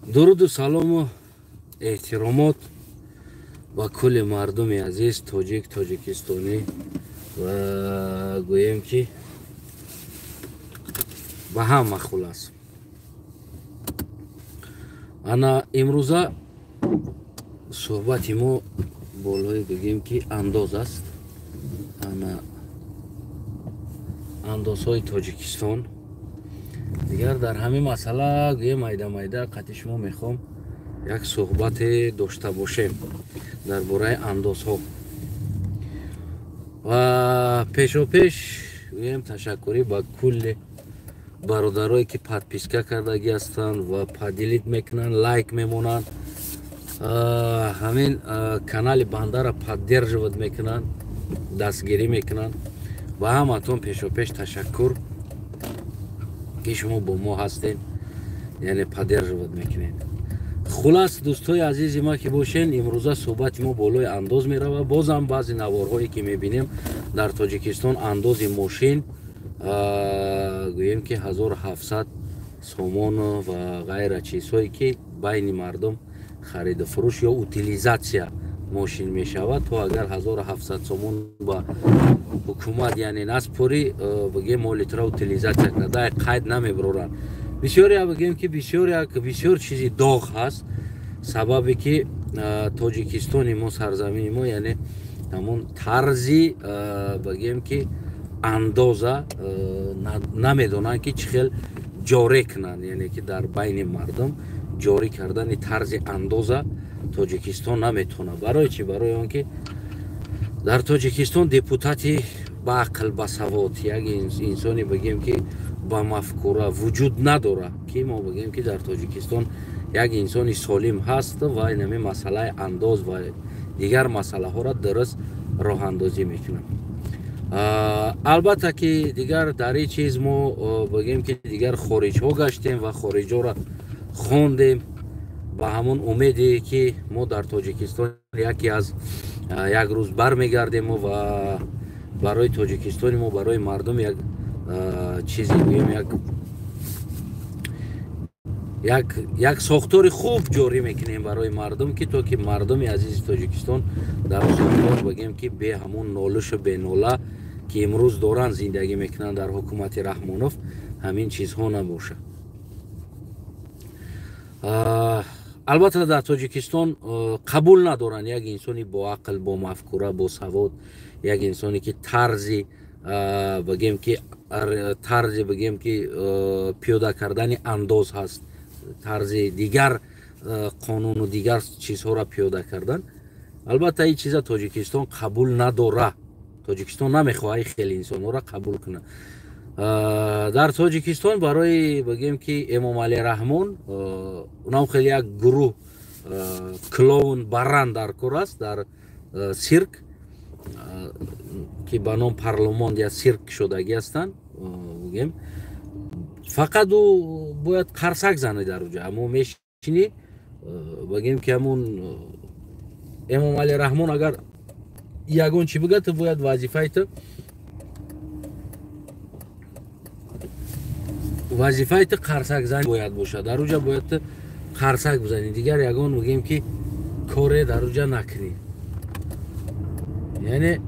Дуруду салому эҳтиромот ба кулли мардуми азиз тоҷик, тоҷикистонӣ ва гӯем ки ба ҳама хулас. Ана имрӯза суҳбати мо болои бигем ки андоз аст. Ана андозҳои Тоҷикистон. Дигар дар ҳамин масъала гӯем майда майда қати шумо мехоҳам як суҳбате дошта бошем дар бораи андозҳо. Ва пешопеш гӯем ташаккурӣ ба кулли бародарое ки подписка кардагӣ ҳастанд ва поделить мекунанд, лайк мемонанд, ҳамин канали бандара поддерживать мекунанд, дастгирӣ мекунанд. Ба ҳаматон пешопеш ташаккур ки шумо бо мо ҳастед, яъне поддерживать мекунед. Хулас, дӯстои азизи ма ки бошен, имрӯза суҳбати мо болои андоз меравад. Бозам баъзе наворҳое ки мебинем дар Тоҷикистон андози мошин гӯем ки 1700 сомон ва ғайра чизҳое ки байни мардум хариду фурӯш ё утилизатсия мошин мешавад, то агар 1700 сомон ба ҳукумат яъне наспорӣ, бигем моли тура утилизатсия карда қайд намебароранд. Бисёре бигем ки бисёр чизи доғ ҳаст, сабабе ки Тоҷикистони мо, сарзамини мо, яъне ҳамон тарзи бигем ки андоза намедонанд ки чӣ хел ҷорӣ кунанд, яъне ки дар байни мардум ҷорӣ кардани тарзи андоза Тоҷикистон наметавонад. Барои чӣ? Барои он ки дар Тоҷикистон депутати ба ақл, басавод, як инсоне бигем ки ба мафкура вуҷуд надорад, ки мо бигем ки дар Тоҷикистон як инсони солим ҳаст ва инами масъалаи андоз ва дигар масъалаҳоро дуруст роҳандозӣ мекунад. Албатта ки дигар дар ин чиз мо бигем ки дигар хориҷҳо гаштем ва хориҷҳоро хондем ба ҳамон умеде ки мо дар Тоҷикистон яке аз як рӯз бармегардем ва барои Тоҷикистони мо, барои мардум як чизе гӯем, як сохтори хуб ҷорӣ мекунем барои мардум, ки то ки мардуми азизи Тоҷикистон дар сохтор бигем ки бе ҳамон нолишу бенола ки имрӯз доранд зиндагӣ мекунанд дар ҳукумати Раҳмонов, ҳамин чизҳо набошад. Албатта дар Тоҷикистон қабул надоранд як инсони боақл, бо мафкура, босавод, як инсоне ки тарзи бигем ки тарзи бигем ки пиёда кардани андоз ҳаст, тарзи дигар қонуну дигар чизҳоро пиёда кардан. Албатта ин чиза Тоҷикистон қабул надора. Тоҷикистон намехоҳад хеле инсонҳоро қабул кунад. Дар Тоҷикистон барои бигем ки Эмомалӣ Раҳмон унам хеле як гурӯҳ клоун баран дар кор аст дар сирк ки ба ном парлумон я сирк шудагӣ ҳастанд, бигем фақат ӯ бояд қарсак занад дар уҷа. Аммо мешинӣ бигем ки ҳамун Эмомалӣ Раҳмон агар ягон чӣ бигӯяд, ту бояд вазифаи ту қарсак зани бояд бошад. Дар уҷа бояд ту қарсак бизанӣ, дигар ягон бигем ки коре дар уҷа накунӣ, яъне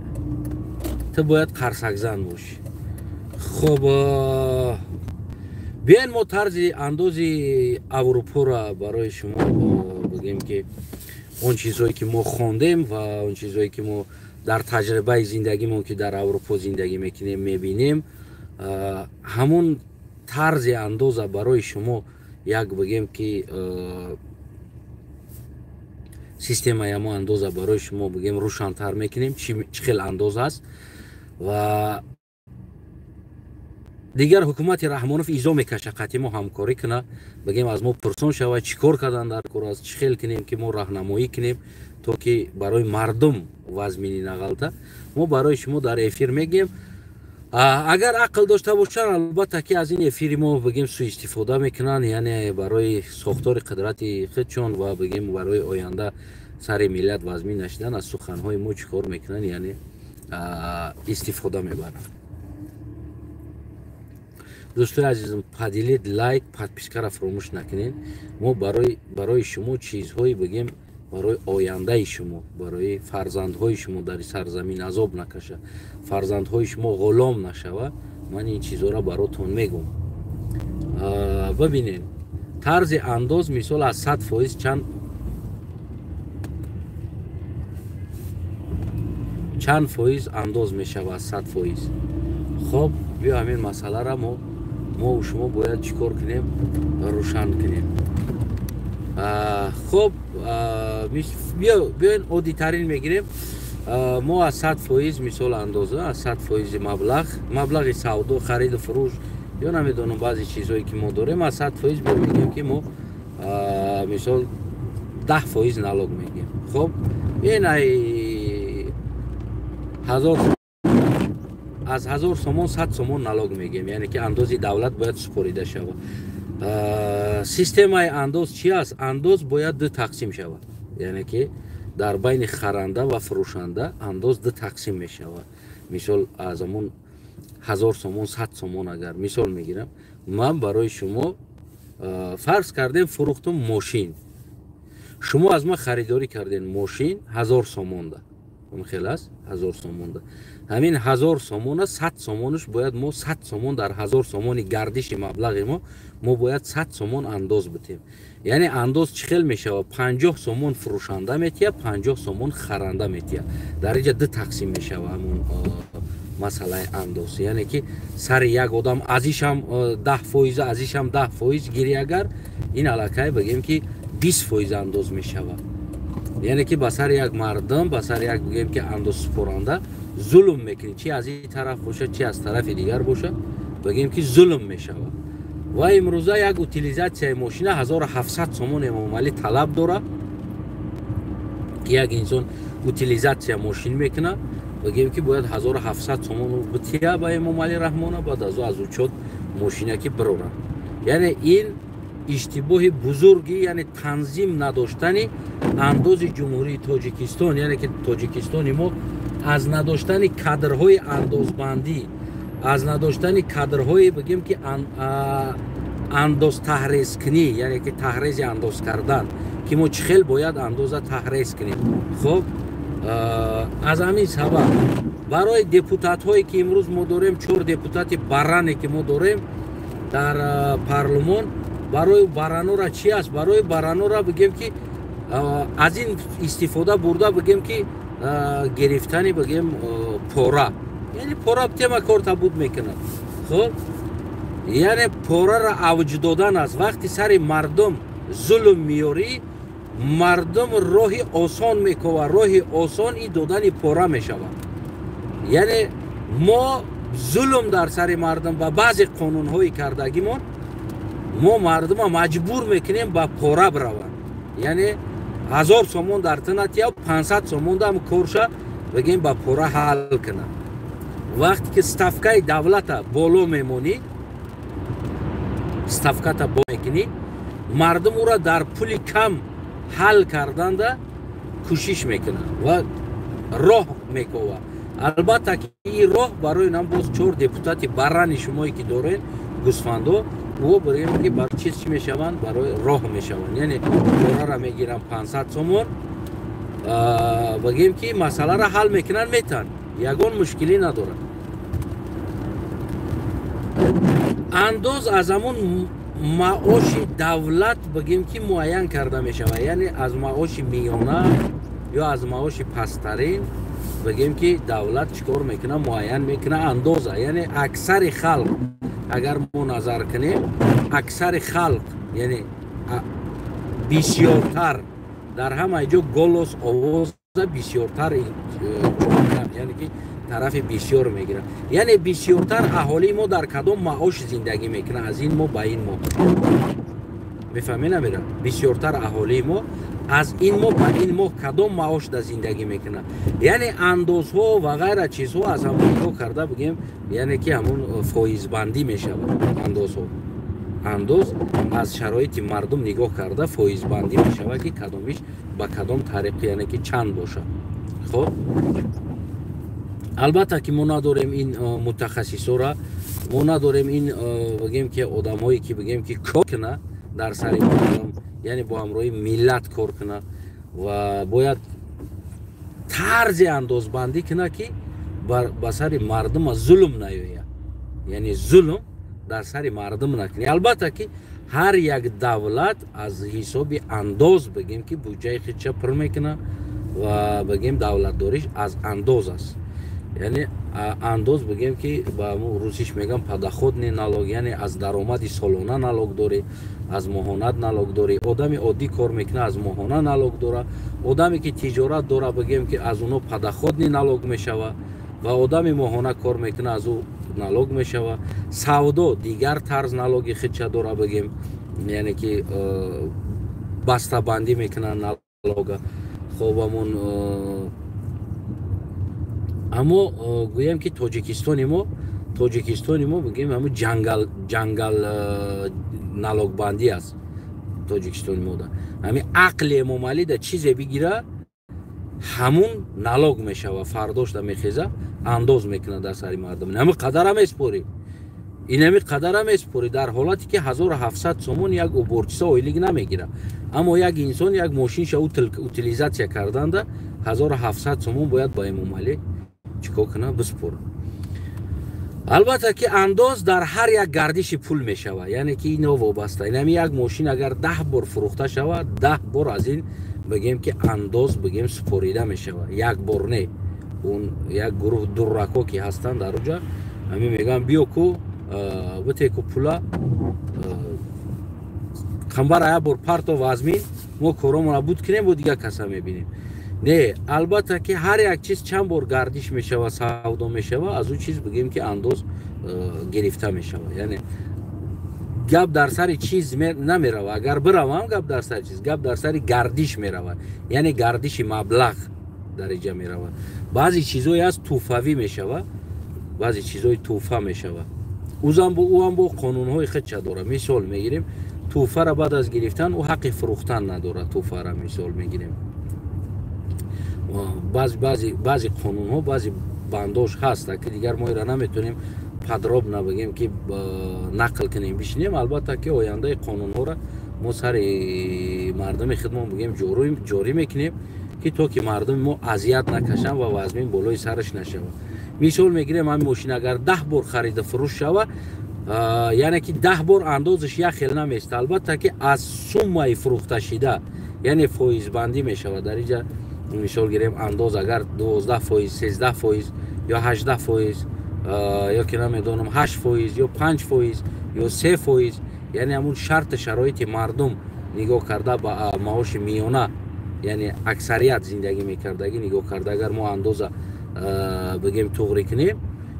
ту бояд қарсакзан бошӣ. Хоб, биёен мо тарзи андози Аврупоро барои шумо бигем ки он чизҳое ки мо хондем ва он чизҳое ки мо дар таҷрибаи зиндагимон ки дар Аврупо зиндагӣ мекунем мебинем, ҳамон тарзи андоза барои шумо як бигем ки системаи ҳамон андоза барои шумо бигем рӯшантар мекунем, чӣ хел андоз аст. Ва дигар ҳукумати Раҳмонов изо мекаша қатъи мо ҳамкорӣ кунад, бигем аз мо пурсон шавад чӣ кор кардан дар кор аст, чӣ хел кунем ки мо раҳнамоӣ кунем то ки барои мардум вазминӣ нағалта. Мо барои шумо дар эфир мегӯем. Агар ақл дошта бошанд, албатта ки аз ин эфири мо бигем суистифода мекунанд, яъне барои сохтори қудрати худшон ва бигем барои оянда сари миллат вазмин нашидан аз суханҳои мо чӣ кор мекунанд, яъне истифода мебаранд. Дӯстои азизм, поделить, лайк, подпискара фуромӯш накунед. Мо барои шумо чизҳое бигем, барои ояндаи шумо, барои фарзандҳои шумо дар сарзамин азоб накаша, фарзандҳои шумо ғулом нашава, ман ин чизҳоро баротон мегӯм. Бибинед, тарзи андоз мисол аз 100% чанд фоиз андоз мешава аз 100%. Хоб, биё ҳамин масъаларо мо шумо бояд чӣ кор кунем, рӯшан кунем. Хоб, биёен оддитарин мегирем. Мо аз 100% мисол андоза, аз 100% маблағи савдо, хариду фурӯш ё намедонам баъзе чизҳое ки мо дорем, аз 100% биё мегӯем ки мо мисол 10% налог мегӯем. Хоб, ин ай аз 1000 сомон 100 сомон налог мегӯем, яъне ки андози давлат бояд супорида шавад. Системаи андоз чи аст? Андоз бояд ду тақсим шавад, яъне ки дар байни харанда ва фурӯшанда андоз ду тақсим мешавад. Мисол аз ҳамон 1000 сомон 100 сомон агар мисол мегирам, ман барои шумо фарз кардем фурӯхтум мошин, шумо аз ман харидорӣ кардем мошин 1000 сомонда, хел аст 1000 сомонда, ҳамин 1000 сомона 100 сомонаш бояд мо 100 сомон дар 1000 сомони гардиши маблағи мо бояд 100 сомон андоз битем. Яъне андоз чӣ хел мешавад? 50 сомон фурӯшанда метиҳад, 50 сомон харанда метиҳад. Дар инҷа ду тақсим мешавад ҳамон масъалаи андоз, яъне ки сари як одам аз ишам 10%, аз ишам 10% гирӣ, агар ин аллакай бигем ки 20% андоз мешавад. Яъне ки ба сари як мардум, ба сари як бигем ки андозсупоранда зулм мекунӣ, чи аз ин тараф бошад, чи аз тарафи дигар бошад, бигем ки зулм мешавад. Ва имрӯза як утилизатсияи мошина 1700 сомон эмомалӣ талаб дорад, ки як инсон утилизатсия мошин мекунад, бигем ки бояд 1700 сомон бития ба Эмомалӣ Раҳмона, баъд аз ӯ аз учёт мошина ки бирорад. Яъне ин иштибоҳи бузурги, яъне танзим надоштани андози Ҷумҳурии Тоҷикистон, яъне ки Тоҷикистони мо аз надоштани кадрҳои андозбандӣ, аз надоштани кадрҳои бигем ки андоз таҳрезкунӣ, яъне ки таҳрези андоз кардан, ки мо чӣ хел бояд андоза таҳрез кунем. Хоб, аз ҳамин сабаб барои депутатҳое ки имрӯз мо дорем, 4 депутати барране ки мо дорем дар парлумон, барои барранора чи аст? Барои барранора бигем ки аз ин истифода бурда бигем ки гирифтани бигем пора, яъне пора тема кор табуд мекунад. Хоб, яъне порара авҷ додан аст. Вақти сари мардум зулм меёрӣ, мардум роҳи осон мекова, роҳи осон и додани пора мешавад. Яъне мо зулм дар сари мардум ба баъзе қонунҳои кардагимон мо мардума маҷбур мекунем ба пора бираванд. Яъне 1000 сомон дар тинатия, 500 сомон дам корша бигем ба пора ҳал кунад. Вақте ки ставкаи давлата боло мемонӣ, ставката боло мекунӣ, мардум ӯра дар пули кам ҳал карданда кӯшиш мекунад ва роҳ мекова. Албатта ки ин роҳ барои нам боз 4 депутати баррани шумое ки дорен гӯсфандо, ӯ бигем ки барои чиз чӣ мешаванд? Барои роҳ мешаванд. Яъне порара мегиранд 500 сомон, бигем ки масъаларо ҳал мекунанд, метан, ягон мушкилӣ надорад. Андоз аз ҳамон маоши давлат бигем ки муайян карда мешавад, яъне аз маоши миёна ё аз маоши пасттарин бигем ки давлат чӣ кор мекунад? Муайян мекунад андоза. Яъне аксари халқ, агар мо назар кунем, аксари халқ, яъне бисёртар дар ҳамаи ҷо голос овоза бисёртар, яъне ки тарафи бисёр мегирад. Яъне бисёртар аҳолии мо дар кадом маош зиндагӣ мекунад аз ин моҳ ба ин моҳ, мефаҳмӣ намера? Бисёртар аҳолии мо аз ин моҳ ба ин моҳ кадом маош дар зиндагӣ мекунад. Яъне андозҳо ва ғайра чизҳо аз ҳамон нигоҳ карда бигем, яъне ки ҳамон фоизбандӣ мешавад. Андозҳо, андоз аз шароити мардум нигоҳ карда фоизбандӣ мешавад, ки кадомиш ба кадом тариқ, яъне ки чанд бошад. Хоб, Албатта ки мо надорем ин мутахассисора, мо надорем ин, бигем ки, одамҳое ки, бигем ки, кор куна дар сари мардум, яъне бо ҳамроҳи миллат кор куна ва бояд тарзи андозбандӣ куна, ки ба сари мардума зулм наёяд, яъне зулм дар сари мардум накунӣ. Албатта ки ҳар як давлат аз ҳисоби андоз, бигем ки, буҷаи худша пур мекунад ва, бигем, давлатдориш аз андоз аст. Яъне андоз, бигем ки, ба русиш мегам подоходный налог, яъне аз даромади солона налог дорӣ, аз моҳонат налог дорӣ. Одами оддӣ кор мекунад, аз моҳона налог дора. Одаме ки тиҷорат дора, бигем ки, аз оно подоходный налог мешава ва одами моҳона кор мекунад, аз ӯ налог мешава. Савдо дигар тарз налоги худша дора, бигем, яъне ки бастабандӣ мекунанд налога. Хоб, амон аммо гӯям ки Тоҷикистони мо, бигем, ҳамун ҷангал налогбандӣ аст Тоҷикистони мода. Ҳамин ақли Эмомалида чизе бигира, ҳамун налог мешава. Фардошта мехеза, андоз мекунад дар сари мардум. Инами қадара меспорӣ, инами қадара меспорӣ, дар ҳолате ки 1700 сомон як уборщица ойлик намегира, аммо як инсон як мошинша утилизация карданда 1700 сомон бояд ба Эмомалӣ чӣ кор кунад? Биспора. Албатта ки андоз дар ҳар як гардиши пул мешавад, яъне ки ино вобаста. Инами як мошин агар 10 бор фурӯхта шавад, 10 бор аз ин, бигем ки, андоз, бигем, супорида мешавад, як бор не. Он як гурӯҳ дуррако ки ҳастанд дар уҷа, ҳамин мегӯям: «Биё ку, битеку пула қамбара, як бор парто вазмин, мо коромона буд кунем, бо дигар каса мебинем». Не, албатта ки ҳар як чиз чанд бор гардиш мешава, савдо мешава, аз ӯ чиз, бигем ки, андоз гирифта мешава. Яъне гап дар сари чиз намерава, агар биравам гап дар сари чиз, гап дар сари гардиш мерава, яъне гардиши маблағ дар иҷа мерава. Баъзе чизое аст, тӯҳфавӣ мешава, баъзе чизои тӯҳфа мешава, ӯам бо қонунҳои худша дорад. Мисол мегирем, тӯҳфара баъд аз гирифтан ӯ ҳаққи фурӯхтан надорад тӯҳфара. Мисол мегирем, баъзе қонунҳо, баъзе бандош ҳаст, ки дигар мо ира наметонем подробно, бигем ки, нақл кунем, бишинем. Албатта ки ояндаи қонунҳоро мо сари мардуми худмон, бигем, ҷорӣ мекунем, ки то ки мардуми мо азият накашанд ва вазмин болои сараш нашавад. Мисол мегирем, ҳамин мошин агар 10 бор харида фурӯш шава, яъне ки 10 бор андозаш як хел наместа. Албатта ки аз суммаи фурӯхташида, яъне фоизбандӣ мешавад дар инҷа. Мисол гирем, андоз агар 12%, 13% ё 18%, ё ки намедонам, 8% ё 5% ё 3%, яъне ҳамун шарти шароити мардум нигоҳ карда, ба маоши миёна, яъне аксарият зиндагӣ мекардагӣ нигоҳ карда, агар мо андоза, бигем, туғрӣ кунем,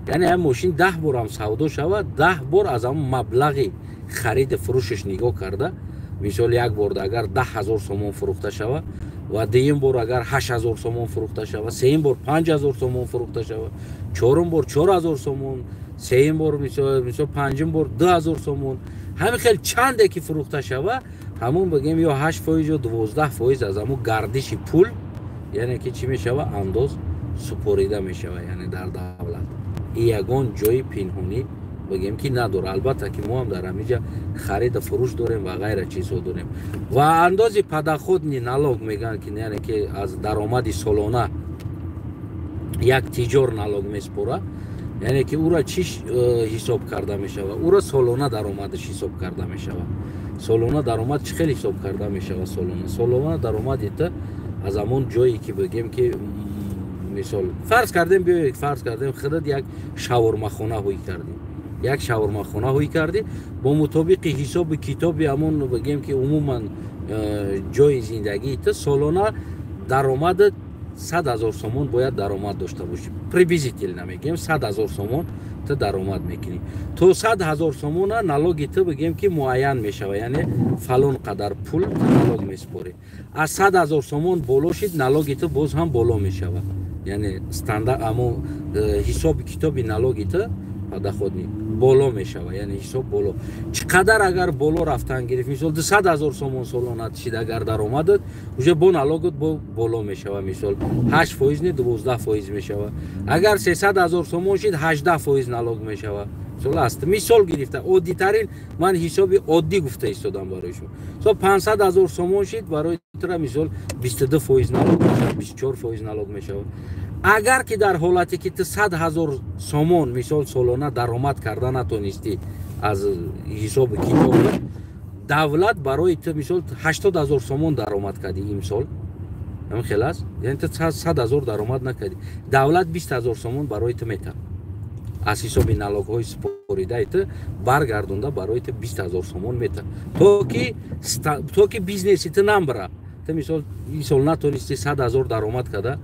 яъне ҳам мошин 10 борам савдо шавад, 10 бор аз ҳамун маблағи хариди фурӯшаш нигоҳ карда. Мисол, як борда агар 10 000 сомон фурӯхта шавад ва дуюм бор агар 8000 сомон фурӯхта шавад, сеюм бор 5000 сомон фурӯхта шавад, чорум бор 4000 сомон, сеюм бор, мисол, панҷум бор 2000 сомон, ҳамин хел чанде ки фурӯхта шавад, ҳамун, бигем, ё 8% ё 12% аз ҳамун гардиши пул, яъне ки чӣ мешава? Андоз супорида мешава. Яъне дар давлат и ягон ҷои пинҳонӣ, бигем ки, надора. Албатта ки мо ҳам дар ҳамиҷа харида фурӯш дорем ва ғайра чизҳо дорем. Ва андози подоходный налог мегӯянд, ки яъне ки аз даромади солона як тиҷор налог меспора, яъне ки ӯра чӣ ҳисоб карда мешава? Ӯра солона даромадаш ҳисоб карда мешава. Солона даромад чӣ хел ҳисоб карда мешава? Солона даромади та аз ҳамон ҷое ки, бигем ки, мисол фарз кардем, биёед, фарз кардем, худат як шаурмахона ҳуй кардӣ, як шаурмахона ҳуй кардӣ, бо мутобиқи ҳисоби китоби ҳамон, бигем ки, умуман ҷои зиндагии ту солона даромадат 100 000 сомон бояд даромад дошта бошӣ. Приблизительно мегӯем, 100 000 сомон ту даромад мекунӣ. То 100 000 сомона налоги ту, бигем ки, муайян мешава, яъне фалон қадар пул ту налог месупорӣ. Аз 100 000 сомон боло шид, налоги ту боз ҳам боло мешава, яъне стандарт, амо ҳисоби китоби налоги ту подоходный. Боло мешава, яъне ҳисоб боло. Чӣ қадар агар боло рафтан гирифт, мисол, 200 000 сомон солона шид агар даромадат, уже бо налогот бо боло мешава. Мисол, 8% не, 12% мешава. Агар 300 000 сомон шид, 18% налог мешава. Мисол аст, мисол гирифта, оддитарин ман ҳисоби оддӣ гуфта истодам барои шумо. Мисол, 500 000 сомон шид, барои тура, мисол, 22% налог мешава, 24% налог мешава. Агар ки дар ҳолате ки ту 100 000 сомон, мисол, солона даромад карда натонистӣ, аз ҳисоби китоби давлат барои ту, мисол, 80 000 сомон даромад кардӣ имсол, ҳамин хел аст, яъне ту 100 000 даромад накардӣ, давлат 20 000 сомон барои ту метавад аз ҳисоби налогҳои супоридаи ту баргардонда, барои ту 20 000 сомон метавад, то ки бизнеси ту намбара. Ту, мисол, ин сол натонисти 100 000 даромад карда,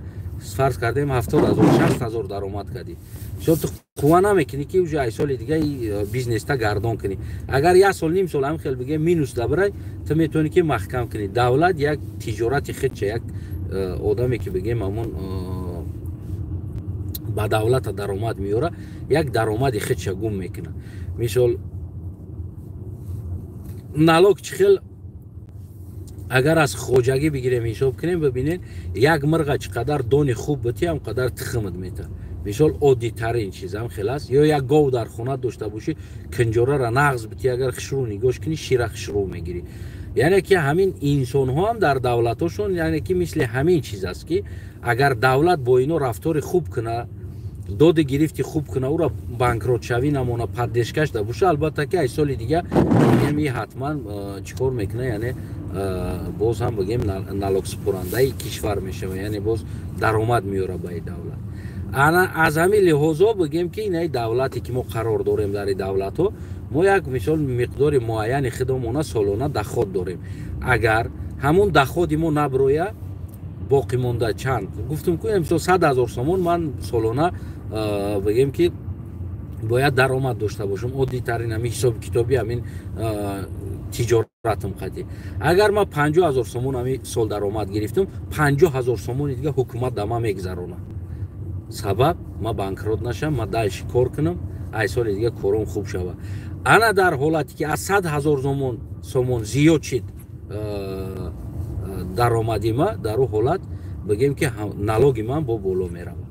фарз кардем, 70 000, 60 000 даромад кардӣ. Мисол, ту қувва намекунӣ, ки уже ай соли дига бизнеста гардон кунӣ. Агар як сол, ним сол ҳамин хел бигем, минус дабарай, ту метавонӣ, ки маҳкам кунӣ. Давлат як тиҷорати худча, як одаме ки, бигем, ҳамон ба давлата даромад меёра, як даромади худша гум мекунад. Мисол, налог чӣ хел, агар аз хоҷагӣ бигирем, ҳисоб кунем, бибинед, як мирға чӣ қадар дони хуб битӣ, ҳам қадар тухмат метавад. Мисол, оддитарин чизам хел аст. Ё як гов дар хона дошта бошӣ, кунҷораро нағз битӣ, агар хушрӯ нигоҳш кунӣ, шира хушрӯ мегирӣ. Яъне ки ҳамин инсонҳо ҳам дар давлатҳошон, яъне ки мисли ҳамин чиз аст, ки агар давлат бо ино рафтори хуб куна, доди гирифти хуб куна, ӯра банкротшавӣ намона, поддержкаш да боша, албатта ки ай соли дига, бигем, и ҳатман чӣ кор мекуна? Яъне боз ҳам, бигем, налогсупорандаи кишвар мешава, яъне боз даромад меёра ба и давлат. Ана аз ҳамин лиҳозо, бигем, ки инаи давлате ки мо қарор дорем, дар и давлатҳо мо як, мисол, миқдори муайяни худомона солона доход дорем. Агар ҳамун доходи мо наброя, боқӣ монда чанд гуфтум ку, мисол, 100 000 сомон ман солона, бигем, ки бояд даромад дошта бошам, оддитарин ҳамин ҳисоби китоби ҳамин тиҷоратам қатӣ. Агар ман 50 000 сомон ҳамин сол даромад гирифтам, 50 000 сомони дига ҳукумат да ман мегузаронад. Сабаб, ман банкрот нашам, ман дальше кор кунам, ай соли дига кором хуб шавад. Ана дар ҳолате ки аз 100 000 сомон зиёд шид даромади ма, дар ӯ ҳолат, бигем, ки налоги ман бо боло меравад.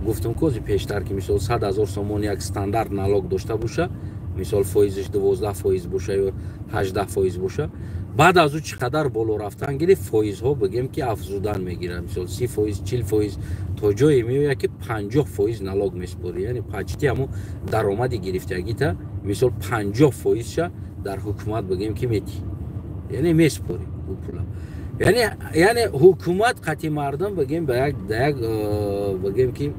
Гуфтам кози пештар, ки мисол, 100 000 сомон як стандарт налог дошта боша, мисол, фоизиш 12% боша ё 18% боша, баъд аз ӯ чӣ қадар боло рафтан гирифт, фоизҳо, бигем, ки афзудан мегирад, мисол, 30%, 40%, то ҷое меояд, ки 50% налог месупорӣ. Яъне почти ҳамун даромади гирифтагита, мисол, 50 фоизша дар ҳукумат, бигем, ки метӣ, яъне месупорӣ ӯ пула. Яъне ҳукумат қати мардум, бигем, ба як да як, бигем, ки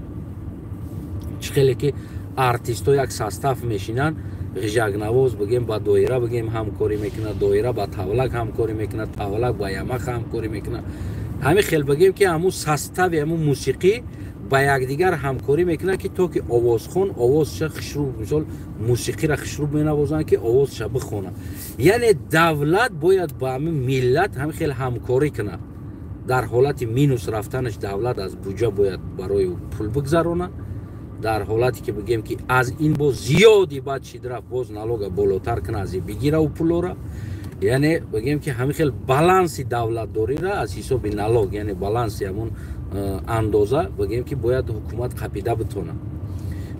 чӣ хеле ки артистҳо як состав мешинанд, ғижакнавоз, бигем, ба доира, бигем, ҳамкорӣ мекунад, доира ба тавлак ҳамкорӣ мекунад, тавлак ба ямах ҳамкорӣ мекунад. Ҳамин хел, бигем, ки ҳамун состави ҳамун мусиқӣ ба якдигар ҳамкорӣ мекунад, ки то ки овозхон овозша хушрӯ, мисол, мусиқиро хушрӯ менавозанд, ки овозша бихонад. Яъне давлат бояд ба ҳамин миллат ҳамин хел ҳамкорӣ кунад. Дар ҳолати минус рафтанаш давлат аз буҷа бояд барои пул бигзаронад. Дар ҳолате ки, бигем, ки аз ин боз зиёди бад шид рафт, боз налога болотар кунад, аз ин бигира ӯ пулора. Яъне, бигем, ки ҳамин хел баланси давлатдориро аз ҳисоби налог, яъне баланси ҳамун андоза, бигем, ки бояд ҳукумат қапида битонад.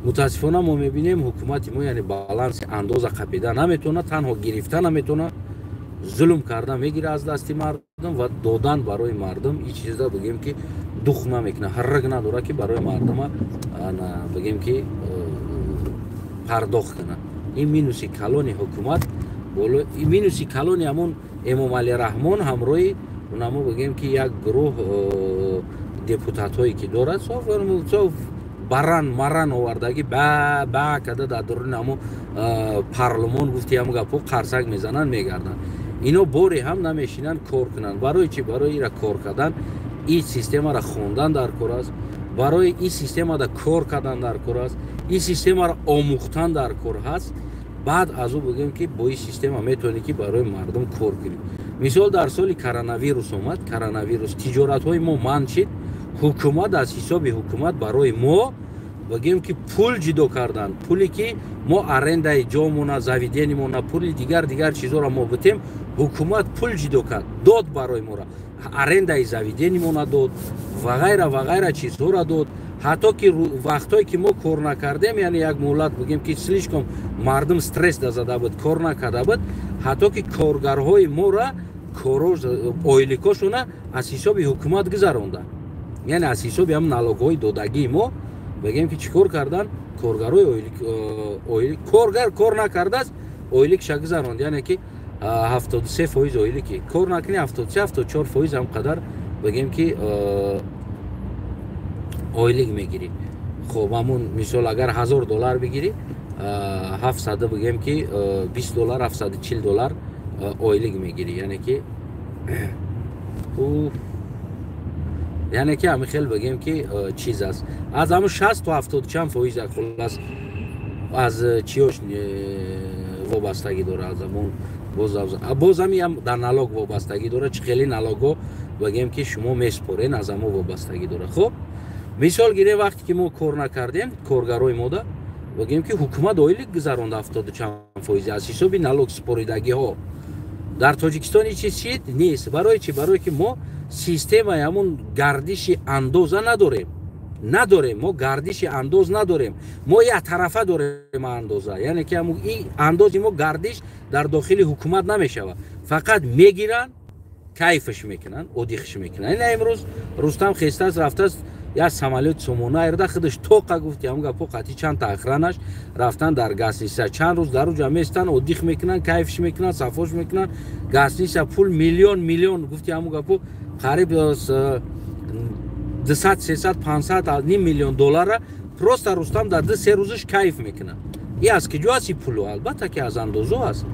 Мутаассифона, мо мебинем, ҳукумати мо, яъне, баланси андоза қапида наметавонад, танҳо гирифта наметавонад, зулм карда мегира аз дасти мардум ва додан барои мардум ин чиза, бигем, ки дух намекунад, ҳаррак надорад, ки барои мардума, бигем, ки пардохт кунад. Ин минуси калони ҳукумат, минуси калони ҳамун Эмомалӣ Раҳмон ҳамроҳи унамо, бигем, ки як гурӯҳ депутатҳое ки дорад, соф баран маран овардагӣ, ба ба када дар дуруни ҳамун парлумон, гуфти, ҳамун гапҳо қарсак мезананд, мегарданд. Ино боре ҳам намешинанд кор кунанд. Барои чӣ? Барои ира кор кардан ин системаро хондан дар кор аст, барои ин системада кор кардан дар кор аст, ин системаро омӯхтан дар кор ҳаст. Баъд аз ӯ, бигӯем, ки бо ин система метавонӣ, ки барои мардум кор кунӣ. Мисол, дар соли коронавирус омад, коронавирус, тиҷоратҳои мо манъ шид. Ҳукумат аз ҳисоби ҳукумат барои мо, бигӯем, ки пул ҷудо карданд, пуле ки Мо арендаи ҷомона, заведениемона, пули дигар дигар чизоро мо бутем, ҳукумат пул ҷидо кард, дод барои мора, арендаи заведениемона дод ва ғайра ва ғайра чизҳоро дод. Ҳатто ки вақтҳое ки мо кор накардем, яъне як муҳлат, бигем ки слишком мардум стресс да зада буд, кор накарда буд, ҳатто ки коргарҳои мора ойликошона аз ҳисоби ҳукумат гузаронда, яъне аз ҳисоби ҳам налогҳои додагии мо, бигем ки чӣ кор кардан, коргарои коргар кор накардааст, ойликша гузаронд, яъне ки 73% ойлики кор накунӣ, 73, 74% ҳам қадар, бигем ки ойлик мегирӣ. Хоб, ҳамун мисол, агар 1000 доллар бигирӣ, 700, бигем ки 20 доллар, 740 доллар ойлик мегирӣ. Яъне ки ҳами хел, бигем ки чиз аст, аз ҳамун 60 то ҳафтоду чанд фоиз, хуллас, аз чиёш вобастагӣ дорад, аз ҳамун боз ҳамиам дар налог вобастагӣ дорад, чӣ хели налогҳо, бигем ки шумо меспорен, аз ҳамо вобастагӣ дорад. Хуб, мисол гирем, вақте ки мо кор накардем, коргарои мода, бигем ки ҳукумат ойлик гузаронда ҳафтоду чанд фоизи аз ҳисоби налог супоридагиҳо. Дар Тоҷикистон ин чиз чид нест. Барои чи? Барое ки мо системаи ҳамун гардиши андоза надорем. Мо гардиши андоз надорем, мо як тарафа дорем андоза, яъне ки андози мо гардиш дар дохили ҳукумат намешавад. Фақат мегиранд, кайфш мекунанд, отдыхш мекунанд. Ина имрӯз Рустам хестааст, рафтааст, як самолёт Сомона Эйрда худаш тоқа гуфти ҳамн гапо қатъи чанд та охранаш рафтан, дар гостиница чанд рӯз дар уҷа местан, отдых мекунанд, кайфш мекунанд, сафош мекунанд. Гостиница пул миллион миллион, гуфти ҳамн гапо, қариб 200, 300, 500, ним миллион доллара просто Рустам дар 2-3 рӯзаш кайф мекунад. И аз киҷо аст и пулу? Албатта ки аз андозо аст.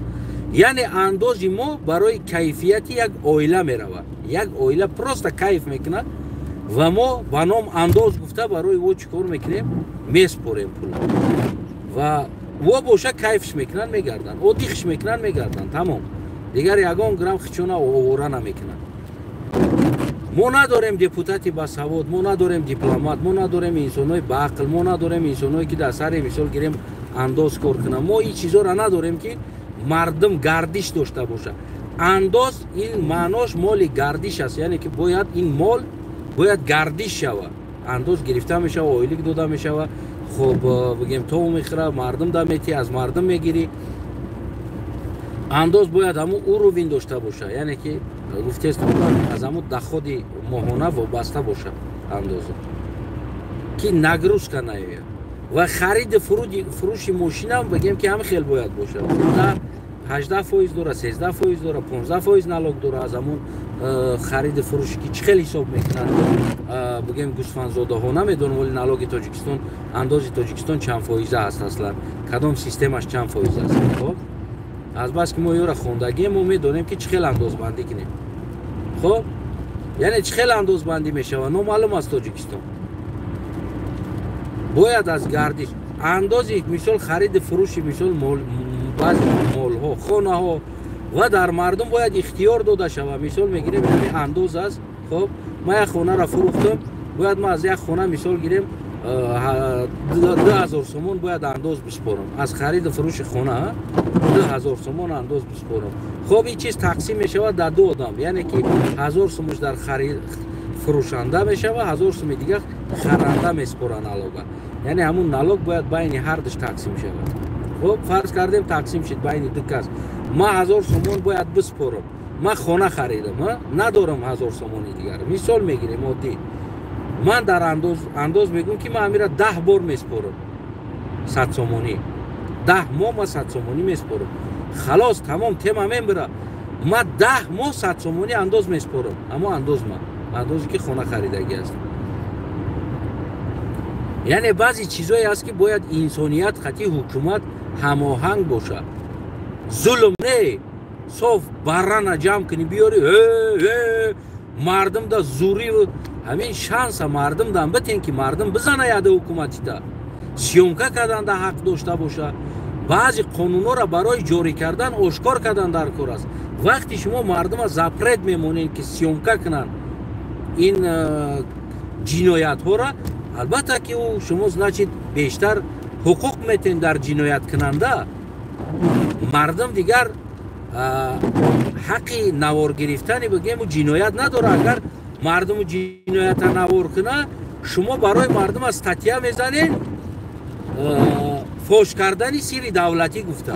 Яъне андози мо барои кайфияти як оила меравад. Як оила просто кайф мекунад ва мо ба ном андоз гуфта барои ӯ чӣ кор мекунем? Меспорем пул ва во боша кайфш мекунанд, мегарданд, отдыхш мекунанд, мегарданд, тамом. Дигар ягон грамм хичона овора намекунанд. Мо надорем депутати басавод, мо надорем дипломат, мо надорем инсонҳои баақл, мо надорем инсонҳое ки дар сари, мисол гирем, андоз кор кунанд. Мо ин чизоро надорем ки мардум гардиш дошта бошад. Андоз ин маънош моли гардиш аст, яъне ки бояд ин мол бояд гардиш шавад. Андоз гирифта мешава, ойлик дода мешава. Хуб, бигем, то мехӯра мардум да метӣ, аз мардум мегирӣ. Андоз бояд ҳамун уровень дошта бошад, яъне ки гуфтест, аз ҳамун доходи моҳона вобаста бошад андоза, ки нагрузка наояд. Ва хариди фурӯши мошинам, бигем ки ҳам хел бояд бошад. 18% дора, 13% дора, 15% налог дора аз ҳамун хариди фурӯши, ки чӣ хел ҳисоб мекунанд, бигем, гӯсфандзодаҳо, намедонам. Вале налоги Тоҷикистон, андози Тоҷикистон чанд фоиза аст аслан, кадом системаш чанд фоиз аст? Хоб, азбаски мо ёра хондагием, мо медонем ки чӣ хел андозбандӣ кунем. Хоб, яъне чӣ хел андозбандӣ мешавад, номаълум аст. Тоҷикистон бояд аз гардиш андози, мисол, хариди фурӯши, мисол, баъзи молҳо, хонаҳо ва дар мардум бояд ихтиёр дода шавад. Мисол мегирем, ҳамин андоз аст. Хоб, ман як хонаро фурӯхтам, бояд ман аз як хона, мисол гирем, 2000 сомон бояд андоз биспорам, аз хариду фурӯши хона 2000 сомон андоз биспорам. Хоб, ин чиз тақсим мешавад дар ду одам, яъне ки 1000 сомуш дар фурӯшанда мешавад, 1000 суми дигар харанда меспора налога. Яъне ҳамун налог бояд байни ҳардуш тақсим шавад. Хоб, фарз кардем, тақсим шид байни ду кас. Ман 1000 сомон бояд биспорам, ман хона харидам, надорам 1000 сомони дигар, мисол мегирем, оддӣ. Ман дар андоз мегӯм ки ман амира 10 бор меспорам 100 сомонӣ, 10 моҳ ман 100 сомонӣ меспорам. Халос, тамом, тема мебира. Ман 10 моҳ 100 сомонӣ андоз меспорам, аммо андоз ман андозе ки хона харидагӣ аст. Яъне баъзе чизое аст ки бояд инсоният хати ҳукумат ҳамоҳанг бошад. Зулм не, соф баррана ҷамъ кунӣ, биёри, мардум да зурӣ. Ҳамин шанса мардум дам битен, ки мардум бизана яда ҳукуматита, съёмка карданда ҳақ дошта боша. Баъзе қонунҳоро барои ҷорӣ кардан ошкор кардан дар кор аст. Вақти шумо мардума запрет мемонед, ки съёмка кунанд ин ҷиноятҳоро, албатта ки ӯ шумо, значит, бештар ҳуқуқ метен дар ҷинояткунанда, мардум дигар ҳаққи навор гирифтани бигему ҷиноят надорад. Агар мардуму ҷиноята навор куна, шумо барои мардума статья мезанед, фош кардани сирри давлатӣ гуфта.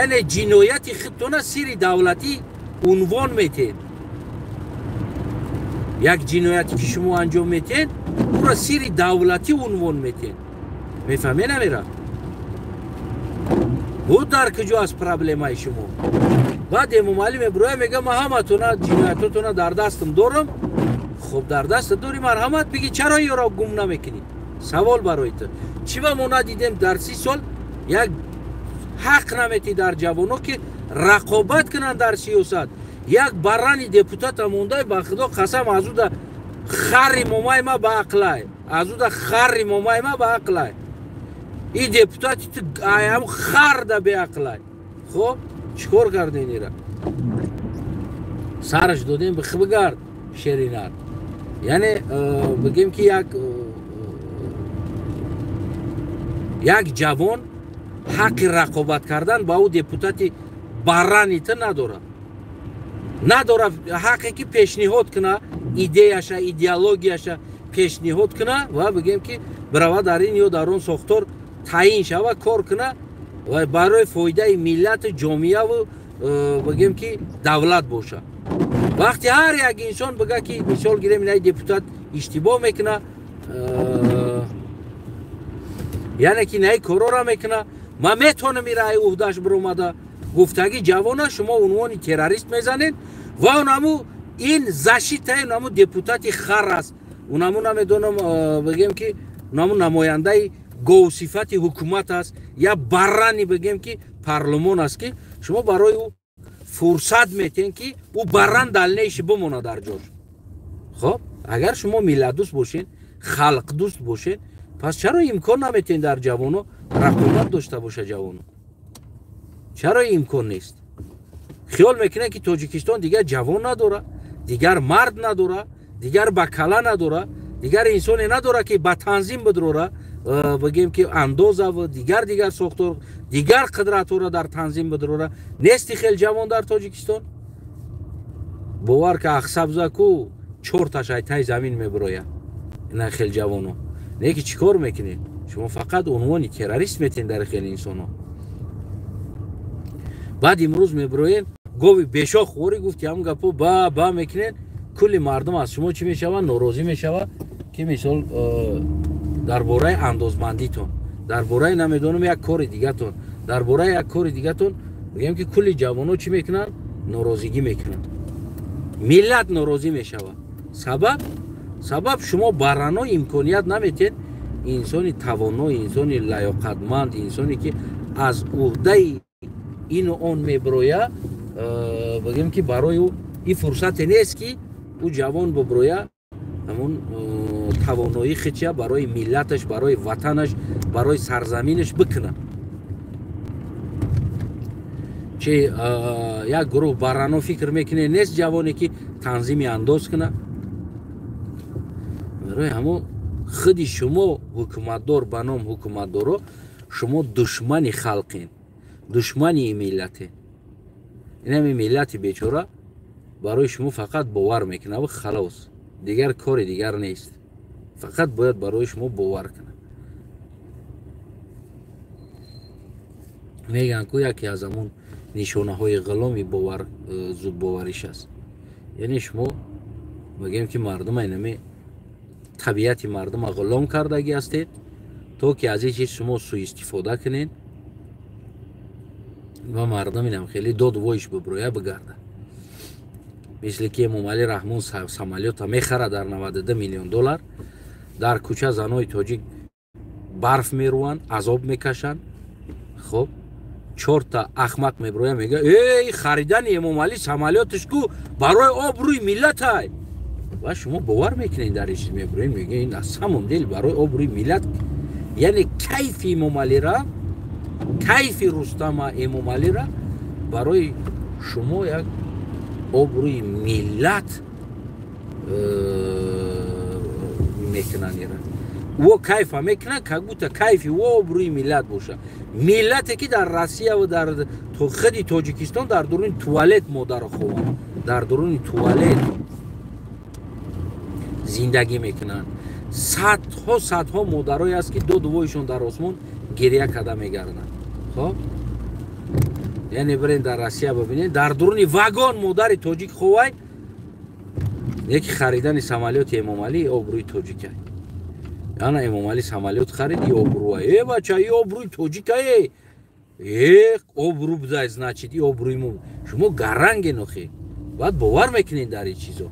Яъне ҷинояти худтона сирри давлатӣ унвон метед. Як ҷинояте ки шумо анҷом метед, ӯро сирри давлатӣ унвон метед. Мефаҳме намера? Буд дар куҷо аст проблемаи шумо? Баъд Эмомалӣ мебироя, мега ман ҳаматона ҷиноятотона дар дастам дорам. Хуб, дар даста дорӣ, марҳамат, биги чаро ёро гум намекунӣ? Савол барои ту. Чӣ ба мо надидем дар 30 сол як ҳақ наметӣ дар ҷавоно ки рақобат кунанд дар сиёсат? Як барани депутата мондай, ба худо қасам, аз уда хари момаи ма ба ақлай, аз уда хари момаи ма ба ақлай. И депутати ту аям хар да беақлай. Хоб, чӣ кор карден ира? Сараш додем, бигард шеринар. Яъне бигем ки як ҷавон ҳаққи рақобат кардан ба ӯ депутати барани ту надорад. Надорад ҳаққе ки пешниҳод куна идеяша, идеологияша пешниҳод куна ва бигем ки бирава дар ин ё дар он сохтор таъин шава, кор куна ва барои фоидаи миллату ҷомеаву бигем ки давлат боша. Вақте ҳар як инсон бига ки мисол гирем, инаи депутат иштибоҳ мекуна, яъне ки наи корора мекуна, ман метавонам ира ай уҳдаш биромада гуфтагӣ ҷавона, шумо унвони террорист мезанед ва онаму ин защитаи онаму депутати хар аст, онаму намедонам, бигем ки онаму намояндаи говсифати ҳукумат аст, я баррани бигем ки парлумон аст, ки шумо барои ӯ фурсат метен ки ӯ барран далнеиши бимона дар ҷош. Хоб, агар шумо миллатдӯст бошед, халқдӯст бошед, пас чаро имкон наметен дар ҷавоно рақобат дошта боша ҷавоно? Чаро имкон нест? Хиёл мекунед ки Тоҷикистон дигар ҷавон надора, дигар мард надора, дигар бакала надора, дигар инсоне надора ки ба танзим бидрора, бигем ки андозаву дигар сохтор, дигар қудратҳоро дар танзим бидрора? Нести хел ҷавон дар Тоҷикистон? Бовар ка, ахсабзаку чорташ ай тай замин мебирояд ина хел ҷавоно. Не ки чӣ кор мекунед? Шумо фақат унвони террорист метен дар хел инсоно. Баъд имрӯз мебироен, гови бешох хӯрӣ гуфти, ҳам гапо ба ба мекунед, кулли мардум аз шумо чӣ мешавад? Норозӣ мешавад, ки мисол дар бораи андозбандитон, дар бораи намедонам як кори дигатон, дар бораи як кори дигатон мегӯем ки кулли ҷавоно чӣ мекунанд? Норозигӣ мекунанд, миллат норозӣ мешавад. Сабаб шумо барано имконият наметед инсони тавоно, инсони лаёқатманд, инсоне ки аз уҳдаи ину он мебироя, бигем ки барои ӯ ин фурсате нест ки ӯ ҷавон бибироя, ҳамон тавоноӣ хича барои миллаташ, барои ватанаш, барои сарзаминаш бикуна. Чи як гурӯҳ барано фикр мекунед нест ҷавоне ки танзими андоз куна? Барои ҳамон худи шумо ҳукуматдор ба ном ҳукуматдоро, шумо душмани халқен, душмани миллате. Инами миллати бечора барои шумо фақат бовар мекунад ва халос, дигар кори дигар нест, фақат бояд барои шумо бовар кунад. Мегӯянд ку яке аз ҳамон нишонаҳои ғуломи бовар зудбовариш аст. Яъне шумо мегӯем ки мардума инами табиати мардума ғулом кардагӣ ҳастед, то ки аз ин чиз шумо суистифода кунед ва мардум инам хеле дод воиш биброя бигарда. Мисли ки Эмомалӣ Раҳмон самолёта мехара дар 92 миллион доллар, дар кӯча занои тоҷик барф мерӯянд, азоб мекашанд. Хоб, чорта ахмақ меброя, мега: эй, харидани Эмомалӣ самолёташ ку барои обрӯи миллатай. Ва шумо бовар мекунед дар ин чиз, меброед, мега ин аз самом деле барои обрӯи миллат. Яъне кайфи Эмомалира, кайфи Рустама Эмомалира барои шумо як обрӯи миллат мекунанд ира. Во кайфа мекунад, как будто кайфи во обрӯи миллат боша. Миллате ки дар Россия ва дар худи Тоҷикистон дар дуруни туалет модаро хованд, дар дуруни туалет зиндагӣ мекунанд. Садҳо садҳо модарое аст, ки ду дувоишон дар осмон гиря карда мегарданд. Хоб, яъне бирен дар Россия бибинед, дар дуруни вагон модари тоҷик ховай, яки харидани самолёти Эмомалӣ обрӯи тоҷикай. Ана Эмомалӣ самолёт харид, и обрӯа. Э бача, и обрӯи тоҷикае. Э обрӯ будай, значит, и обрӯи мо. Шумо гаранген охи. Баъд бовар мекунед дар ин чизо.